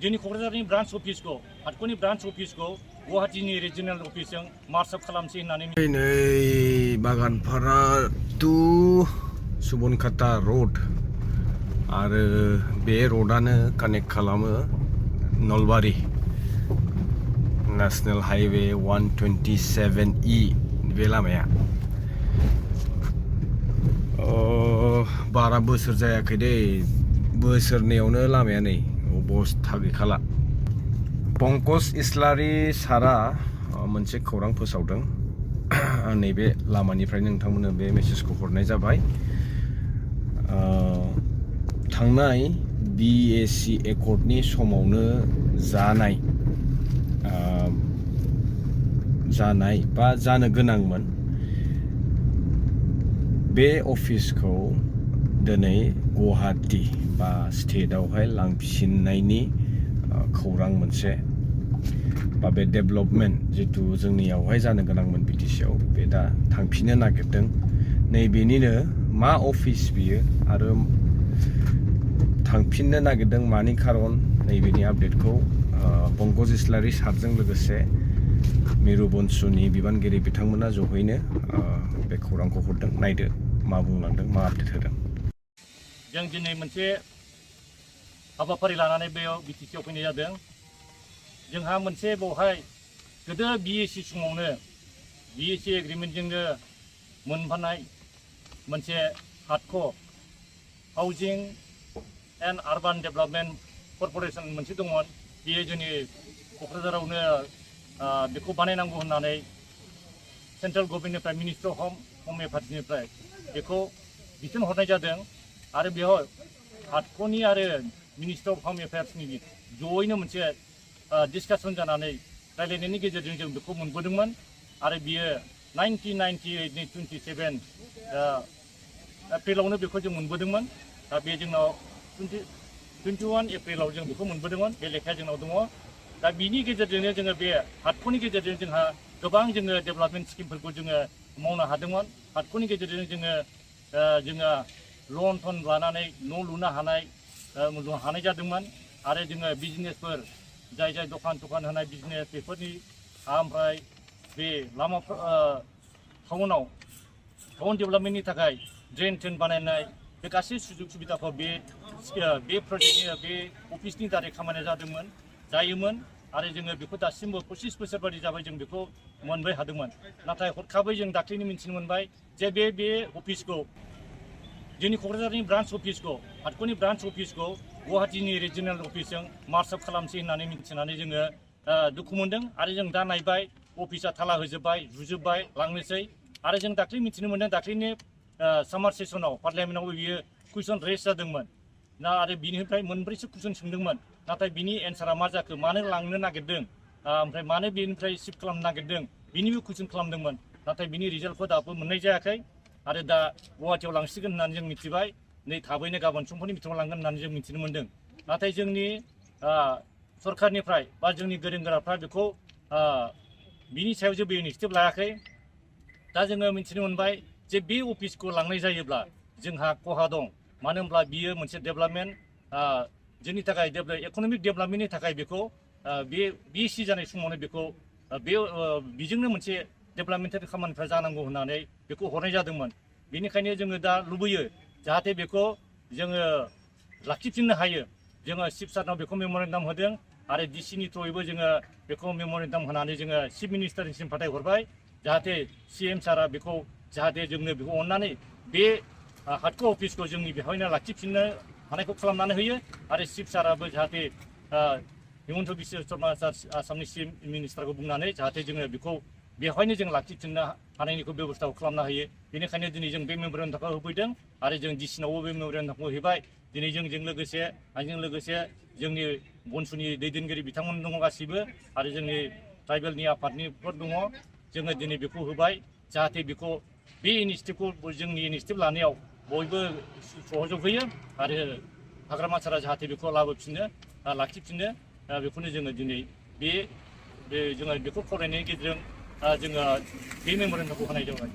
जोंनि क'क्राझारनि branch अफिसखौ हाटख'नि branch अफिसखौ गुवाहाटीनि regional अफिसजों मार्जआप खालामसै होननानै नै बागानपारा टु सुबनखाता रड आरो बे रडानो कानेक्ट खालामो नलबारि नेशनेल हाइवे 127E बे लामाया बारा बोसोर जायाखै दे बोसोरनैयावनो लामाया नै अबस्था गैखाला पंकज इस्लारि सारा मोनसे खौरां फोसावदों नैबे लामानिफ्राय नोंथांमोननो बे मेसेजखौ हरनाय जाबाय थांनाय BAC एकर्डनि समावनो जानाय बा जानो गोनांमोन बे अफिसखौ दिनै गुवाहाटी बा स्टेटआवहाय लांफिननायनि खौरां मोनसे बा बे डेभेलपमेन्ट जितु जोंनियावहाय जानो गोनांमोन BTCआव बे दा थांफिननो नागिरदों नैबेनिनो मा अफिस बियो आरो थांफिननो नागिरदों मानि खारन नैबेनि आपडेटखौ पंकज इस्लारि सारजों लोगोसे मिरु बंसुनि बिबानगिरि बिथांमोना जहैनो बे खौरांखौ हरदों नायदो मा बुंलांदों मा आपडेट होदों जों दिनै मोनसे हाबाफारि लानानै बेयाव BTCआव फैनाय जादों जोंहा मोनसे बेवहाय गोदो BAC समावनो BAC एग्रिमेन्टजोंनो मोनफानाय मोनसे हाटख' housing and urban development corporation मोनसे दंमोन बेयो जोंनि क'क्राझारावनो बेखौ बानायनांगौ होननानै सेन्ट्रेल गभर्नमेन्टनिफ्राय मिनिस्ट्रि अफ हम एफेयार्सनिफ्राय बेखौ बिथोन हरनाय जादों आरो बेयाव हाटख'नि आरो मिनिस्ट्रि अफ हम एफेयार्सनि जयैनो मोनसे डिसकासन जानानै रायलायनायनि गेजेरजों जों बेखौ मोनबोदोंमोन आरो बियो 1998नि 27 एप्रिलावनो बेखौ जों मोनबोदोंमोन दा बे जोंनाव 21 एप्रिलाव जों बेखौ मोनबोदोंमन बे लेखाया जोंनाव दङ दा बिनि गेजेरजोंनो जोङो बे हाटख'नि गेजेरजों जोंहा गोबां जोङो डेभेलपमेन्ट स्किमफोरखौ जोङो मावनो हादोंमोन हाटख'नि गेजेरजों जोङो लन थन लानानै न' लुनो हानाय जादोंमोन आरो जोङो बिजनेसफोर जाय दखान होनाय बिजनेस बेफोरनि ओमफ्राय बे लामा टाउन डेभेलपमेन्टनि थाखाय ड्रेन ट्रेन बानायनाय बे गासै सुजुग सुबिदाखौ बे प्रजेक्टनि बे अफिसनि दारै खामानिया जायोमोन आरो जोङो बेखौ दासिमबो 25 बोसोर बादि जाबाय जों बेखौ मोनबाय हादोंमोन नाथाय हरखाबै जों दाख्लैनो मिथिनो मोनबाय जे बे अफिसखौ जोंनि क'क्राझारनि ब्रान्च अफिसखौ हाटख'नि ब्रान्च अफिसखौ गुवाहाटीनि रिजिनेल अफिसजों मार्जआप खालामसै होननानै मिथिनानै जोङो दुखु मोनदों आरो जों दा नायबाय अफिसा थाला होजोबबाय जुजोबबाय लांनोसै आरो जों दाख्लै मिथिनो मोनदों दाख्लैनि सामार सेसनाव पार्लियामेन्टआवबो बियो कुइसन रेज जादोंमोन ना आरो बिनिफ्राय मोनब्रैसो कुइसन सोंदोंमोन नाथाय बिनि एन्सारा मा जाखो मानो लांनो नागिरदों ओमफ्राय मानो बेनिफ्राय शिफ्ट खालामनो नागिरदों बिनिबो कुइसन खालामदोंमोन नाथाय बिनि रिजाल्टखौ दाबो मोननाय जायाखै आरो दा गुवाहाटीयाव लांसिगोन होननानै जों मिथिबाय नै थाबैनो गाबोन समफोरनि बिथिङाव लांगोन होननानै जों मिथिनो मोनदों नाथाय जोंनि सरकारनिफ्राय बा जोंनि गोरों गोराफ्रा बेखौ बिनि सायाव जेबो इनिसिएटिभ लायाखै दा जोङो मिथिनो मोनबाय जे बे अफिसखौ लांनाय जायोब्ला जोंहा खहा दं मानो होनब्ला बियो मोनसे डेभेलपमेन्ट जोंनि थाखाय इक'नमिक डेभेलपमेन्टनि थाखाय बेखौ बे BAC जानाय समावनो बेखौ बेजोंनो मोनसे डेभेलपमेन्टारि खामानिफ्रा जानांगौ होननानै बेखौ हरनाय जादोंमोन बेनिखायनो जोङो दा लुबैयो जाहाथे बेखौ जोङो लाखिफिननो हायो जोङो चिफ सारनाव बेखौ मेम'रेन्डाम होदों आरो DCनि थ्रुयैबो जोङो बेखौ मेम'रेन्डाम होनानै जोङो चिफ मिनिस्टारनिसिम फाथायहरबाय जाहाथे CM सारा बेखौ जाहाथे जोंनो बेखौ अननानै बे हाटख' अफिसखौ जोंनि बेवहायनो लाखिफिननो हानायखौ खालामनानै होयो आरो चिफ साराबो जाहाथे हिमन्त बिश्व शर्मा आसामनि चिफ मिनिस्टारखौ बुंनानै जाहाथे जोङो बेखौ बेवहायनो जों लाखिफिननो हानायनिखौ बेबस्थाखौ खालामना होयो बेनिखायनो दिनै जों बे मेम'रेन्डामखौ होफैदों आरो जों DCनावबो बे मेम'रेन्डामखौ हैबाय दिनै आंजों लोगोसे जोंनि बंसुनि दैदेनगिरि बिथांमोन दङ गासिबो आरो जोंनि ट्राइबेलनि आफादनिफोर दङ जोङो दिनै बेखौ होबाय जाहाथे बेखौ बे इनिसिएटिभखौ जोंनि इनिसिएटिभ लानायाव बयबो सहयोग होयो आरो हाग्रामा सारा जाहाथे बेखौ लाखिफिननो बेखौनो जोङो दिनै जोङो बेखौ फरायनायनि गेजेरजों जोङो बे मेम'रेन्डामखौ होनाय जाबाय।